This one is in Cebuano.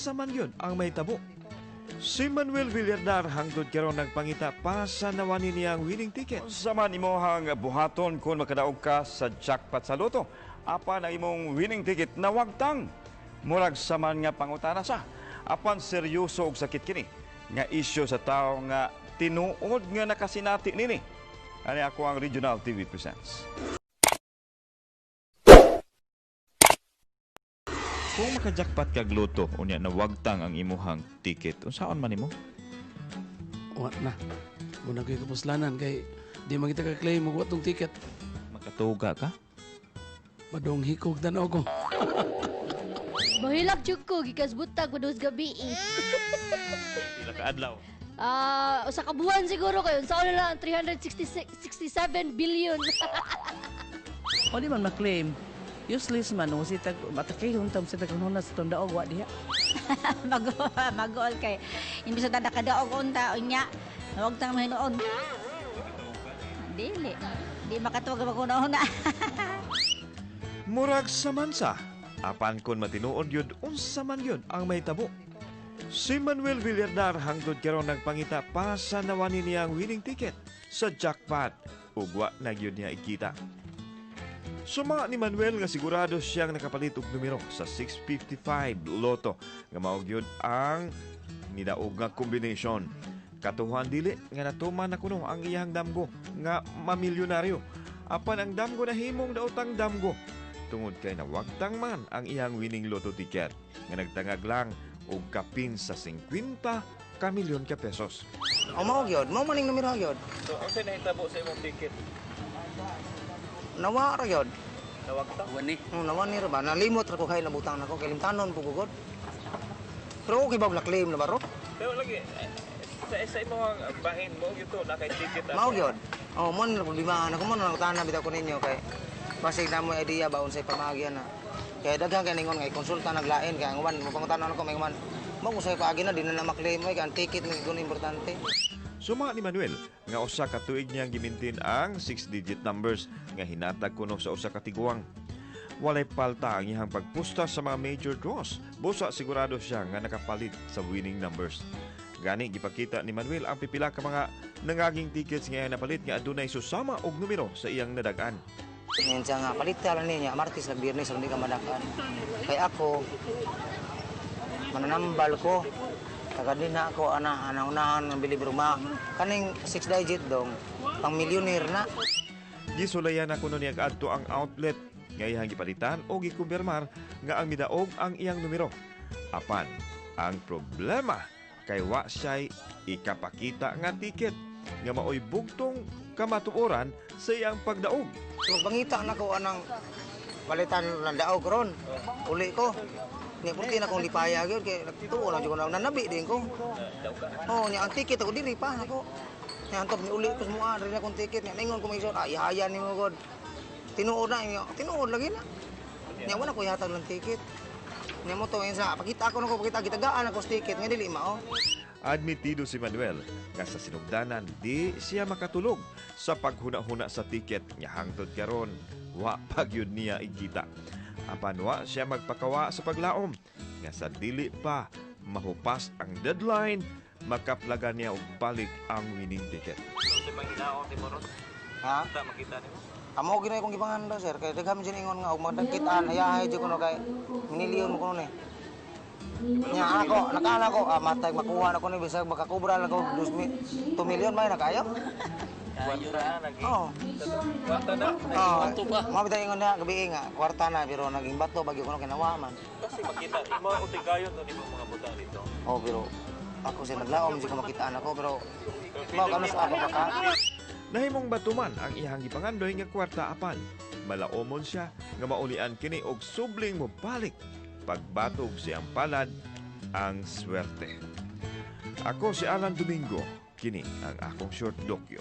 Unsa man yun ang mahitabo? Si Manuel Villardar hangtod karon nagpangita pa sa nawani niyang winning ticket. Unsa man imohang buhaton kung makadaog ka sa jackpot sa loto? Apan ang imong winning ticket nawagtang. Murag saman nga pangutana sa. Apan seryoso og sakit kini nga isyu sa tawo nga tinuod nga nakasinati nini. Ani ako ang Regional TV Presents. Kung makajackpot kag loto, unya nawagtang ang imuhang ticket, unsaon man nimo? Wa na. Muna ko'y kapuslanan kay di man kita ka-claim og wa tong ticket. Makatuga ka? Madong hikog tanaw ko. Mahilak jud ko gikas butag padung gabi eh. Pila ka adlaw? Ah, usa ka buwan siguro kayo. Unsa na lang 366 67 billion. O di man maklaim. Useless man o si tag matakihon tam sa taghuna sa tundaog wa diha. Mag magool kay imbis na nakadaog unta unya huwag tang mahinuon, dili di makatuwag maguna-una. Murag samansa. Apan kon matinuod yun, unsa man yun ang mahitabo? Si Manuel Villardar hangtod karon nagpangita pa sa nawani niyang winning ticket sa jackpot ug wa na gyud niya ikita. Suma ni Manuel nga sigurado siyang nakapalit og numero sa 655 Lotto nga mao gyud ang nidaog nga combination. Katuhan dili nga natuman na kuno ang iyang damgo nga mamilyonaryo. Apan ang damgo nahimong daotang damgo tungod kay nawagtang man ang iyang winning lotto ticket nga nagtangag lang og kapin sa 50 ka milyon ka pesos. O mao gyud, mao maning numero gyud. So, unsay nahitabo sa imong ticket? Nawa ra gyud. Nawagtang? Wani. Nawa ni ra ba? Nalimot ra ko kay nabutang nako kay limtanon po ko gud. Pero okay ba na claim na baro? Pero lagi sa imong bahin mo gyud to na kay ticket. Mao gyud. Oh, mo na problema na ko mo na nangutana bitaw ko ninyo kay basig na mo idea ba unsay pamaagi na. Kay daghan kay ningon nga konsulta naglain kay ang uban mo pangutana ko may uban. Mo kung say paagi na di na na maklaim oy kay ang ticket ni gud importante. Suma ni Manuel nga usa ka tuig niyang gimintin ang 6-digit numbers nga hinatag kuno sa usa ka tiguang. Walay palta ang iyang pagpusta sa mga major draws. Busa sigurado siya nga nakapalit sa winning numbers. Gani gipakita ni Manuel ang pipila ka mga nangaging tickets nga iyang napalit nga adunay susama og numero sa iyang nadag-an. Ngayon siya nga, palit lang niya, Martes lang Biyernes lang di ka madakan. Kay ako, mananambal ko. Taga din na ako, ana, ana, unahan ng bilib ruma. Kaning 6 digit dong, pang millionaire na. Gisulayan na kuno niya adto ang outlet nga iyang gipalitan o gikumpirmar nga ang midaog ang iyang numero. Apan, ang problema kay wa siya'y ikapakita nga ticket nga maoy bugtong kamatuoran sa iyang pagdaog. Magpangita na ko anang palitan ng daog ron. Uli ko. Nya purti na kong lipaya gyud kay nagtuo lang jud ko na nanabi din ko. Oh, nya ang ticket ako diri pa nako. Nya antog ni uli ko sa mua diri na akong ticket nya ningon ko may ay ihaya nimo god. Tinuod na nya, tinuod lagi na. Nya wala ko ihatag ng ticket. Nya mo to sa pakita ako nako pakita gitagaan ako sa ticket nga dili mao. Admitido si Manuel nga sa sinugdanan di siya makatulog sa paghuna-huna sa ticket nga hangtod karon wa pa gyud niya ikita. Apan wa siya magpakawa sa paglaom nga sa dili pa mahupas ang deadline makaplaga niya og balik ang winning ticket. Ha? Amo ginay kong gipanganda sir kay daghan jud ingon nga og magdagkitaan ayahay jud kuno kay minilyon mo kuno ni. Nya ako nakaana ko ah, matay makuha na ko ni bisag makakubra lang ko 2 million may na kayo. Oo. Kwarta na. Oo. Bato pa. Mao bitaw ingon na gabi nga kwarta na pero naging bato bagyo kuno kinawa man. Kasi makita imo utigayon to nimo mga butang dito. Oh pero ako sir naglaom jud ko makitaan ako pero mao kano sa ako baka. Nahimong batuman ang iyang gipangandoy nga kwarta apan malaomon siya nga maulian kini og subling mobalik pagbatog siyang palad ang swerte. Ako si Alan Domingo, kini ang akong short dokyo.